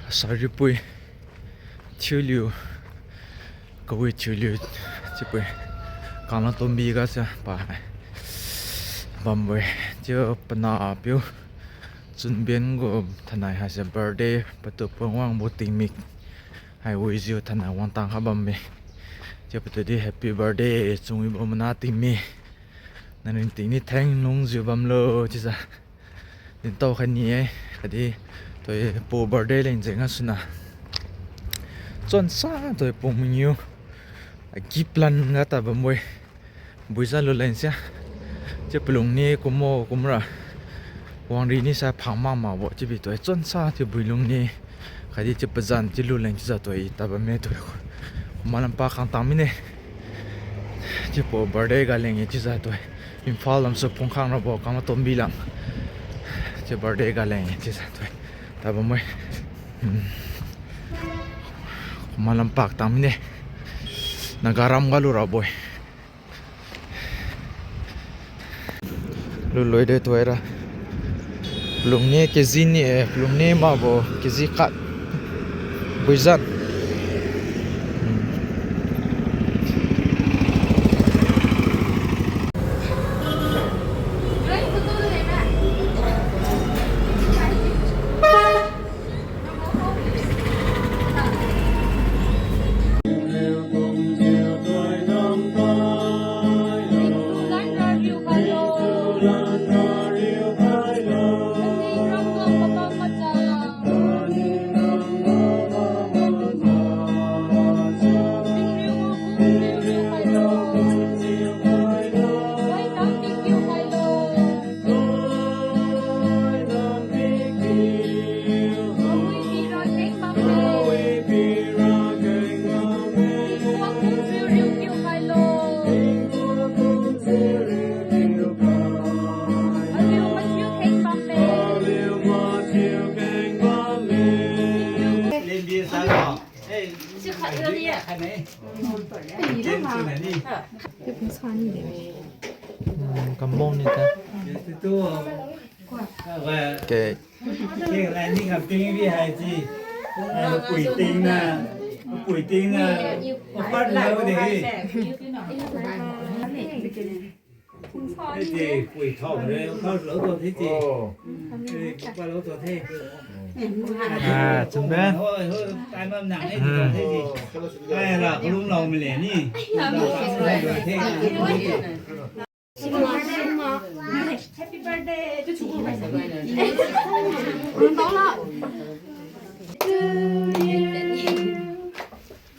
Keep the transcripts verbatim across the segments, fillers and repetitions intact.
Saripui thiuliu, kawi thiuliu, chiupui, Kangla Tombi ga sa pa bambo-e. Chiu panahpiu Chunben gu thainai haise birthday patu pawangbo tingmik hai wijiu thainai wangtang kha bamme. Chiu patu di happy birthday chunwibo mana tingmi. Nangniu tingni theng lungjiu bamlo chiujiu dintao khai ni-e, khatdi toi pu birthday leng jeng gasuna. Chonsa toi pu mangiu. Agi plan ga ta bambo-e. Buijiu luleng sia. Chiu palung ni kumbo kumra. Wangri ni sa phang makmakbo chiubi toi chonsa chiu builung ni. Khatdi chiu pazan chiu luleng chiujiu toi ta bamme toi. Khumalampa khang tang mine. Chiu pu birthday ga leng-e chiujiu toi. Imphal lamsu phungkhang rabo Kangla Tombi lam. Chiu birthday ga leng-e chiujiu toi. Ta bamme. Hmm. Khumalampa tang mine. Nagaram ga lurabo-e. Luloi de tuhoira. Palung ni K G ni, eh, palung ni makbo K G khat. Buizan. Hmm. Hmm, kambong ni ta. Okay. Keng lai ni kam ping bi hai chi. Ai, pui ting na, pui ting na, papat lai de. Hai chi, pui thao re, thao lo to the chi. Oh. Ai, papat lo to the. Ah, chun ben. Hoi, hoi, tai mam nang e, to the chi. Ai, la, lung lo me le ni. Happy birthday to you.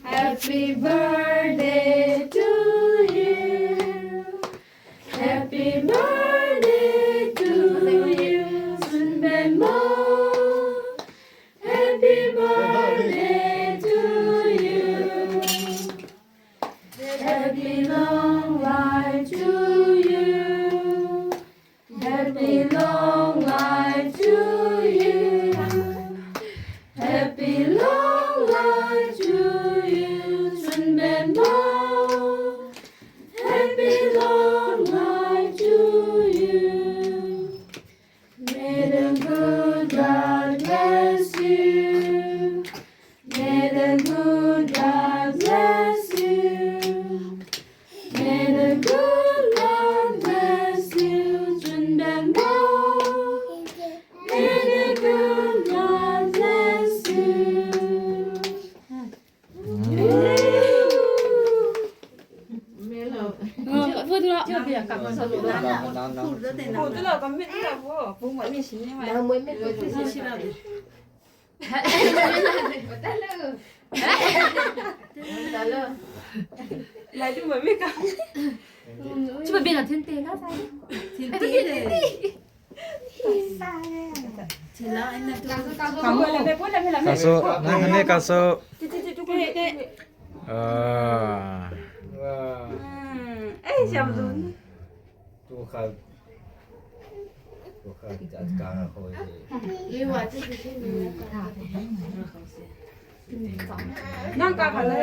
Happy birthday to you. Happy birthday to you, Sunbenbo. Happy birthday to you. Happy long life to you. Happy long life to you. Happy long life to you, Sunbenbo. Happy long life to you. May the good God bless you. May the good God bless you. May the good God bless you, Sunbenbo. May the good God bless you. Kasu, nang kane kasu. Ah. Hmm. Eh, siap tu. Tu kha. Tu kha, jat ka na khoi. Nang ka kha le,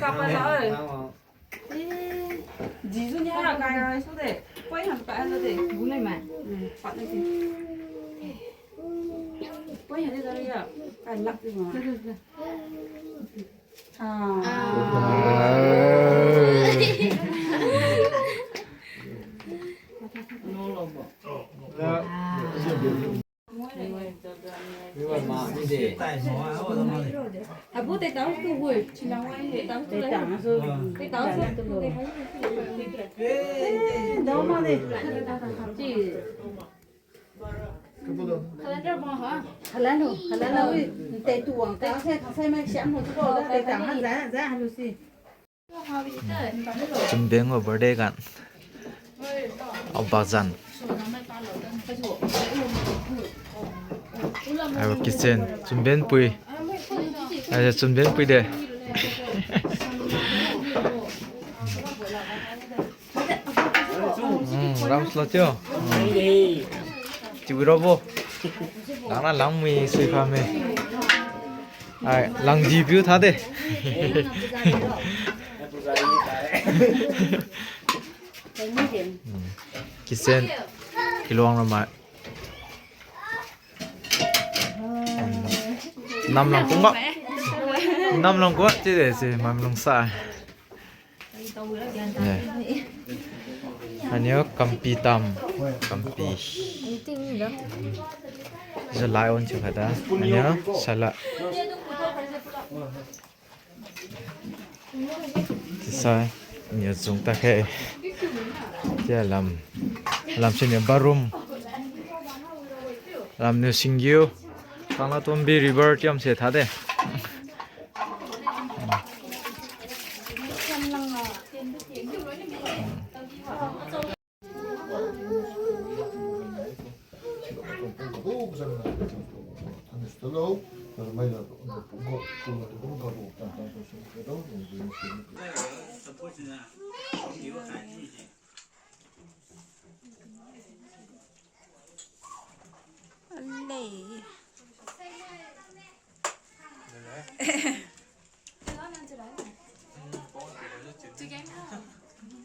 ka pa la oi. Eh, Jesu ni ha ka ya su de. Poi ham pa la de. Bu nai mai. Hmm, pa nai si. Abu te tao tu hui, chinang wai, te tao tu lai. Te tao tu. Dao ma de. Chi. Calendar ma ha. Calendar, calendar wi. Te tu wang, te sai, sai mai siam mo tu ko, te tang ha, za, za, ha lu si. Chunbeng gu birthday gan. Aoba zan. Aibo kitchen. Chunbeng pui. Ai, Chunbeng pui de. Hmm, ram slo tio. Hmm. Chiwi robo. Langna langmi sui kha me. Ai, langdi piu tha de. Hmm. Kitchen. Kiluang ramai. Hmm. Namlang kungga. Namlang kungga, chi de, chi, mamlung sa. Ye. Aniu kampi tam, kampi. Zalai on chiu kha da. Aniu sala. Chisai, niu zung ta khe. Tia lam. Lam siniu barum. Lam niu singgiu. Kangla Tombi River tiam se tha de. Alei.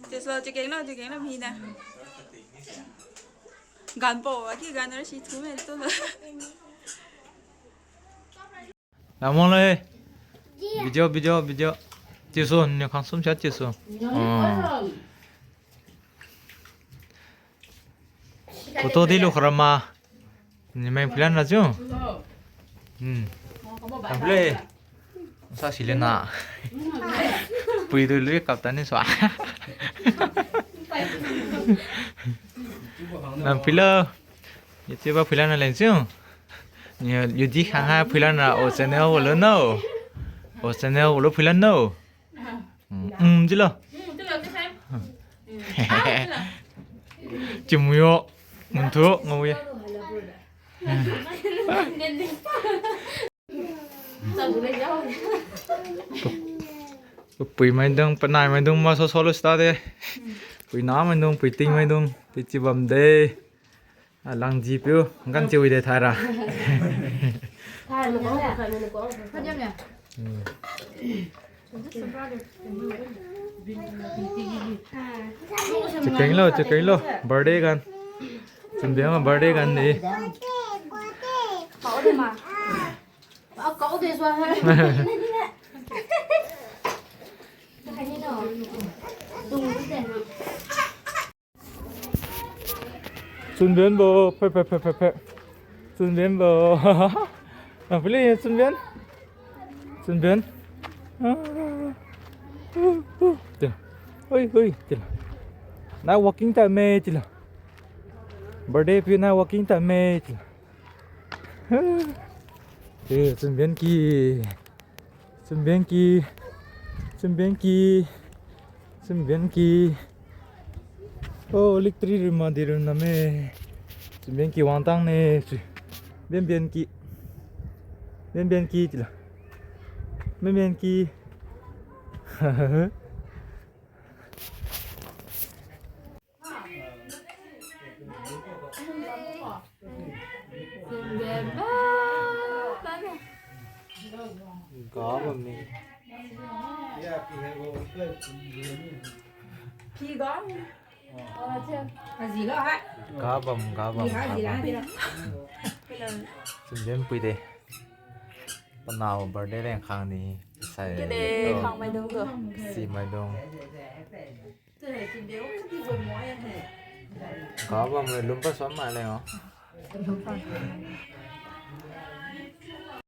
Chiuslo, chiu kenglo, chiu kenglo, mina. Ganbo, aki gan ra si thu me tu. Namang le. Video, video, video. Chiusu, niu khang sum sia chiusu. Oh. Photo di lu kharama. Ni mai philan na chu. Hmm. Aple. Sa sile na. Pui du lui kap tani swa. Nam philo. Yeti ba philan na leng chu. Ni yudi khang ha philan na o channel lo no. O channel lo philan no. Hmm, hmm, jilo. Chimuyo. Munthu, ngauye. Pui maidung, panai maidung, maso solo sta de. Pui na maidung, pui ting maidung, ti chi bam de. Ah, langji piu, gan chiu de thaira. Hmm. Chiu kenglo, chiu kenglo. Birthday gan. Chunbeng birthday gan ni. Chunbeng bo, phe, phe, phe, phe, phe. Chunbeng bo. Nang pili Chunbeng. Chunbeng. Ti. Oi, oi, ti. Na walking time me, ti la. Birthday pi na walking time me, ti la. Ti, Chunbeng ki. Chunbeng ki, Chunbeng ki, Chunbeng ki. Oh, electric rima di ru name. Chunbeng ki wangtang ne. Chu-, Benbeng ki. Benbeng ki tila. Benbeng ki. Kabam, kabam, kabam. Chunbin pui de. Panao birthday leng khang ni. Sai. Kide, khang maidung tu. Si maidung. Kabam le lumpa som ma le o. Lumpa.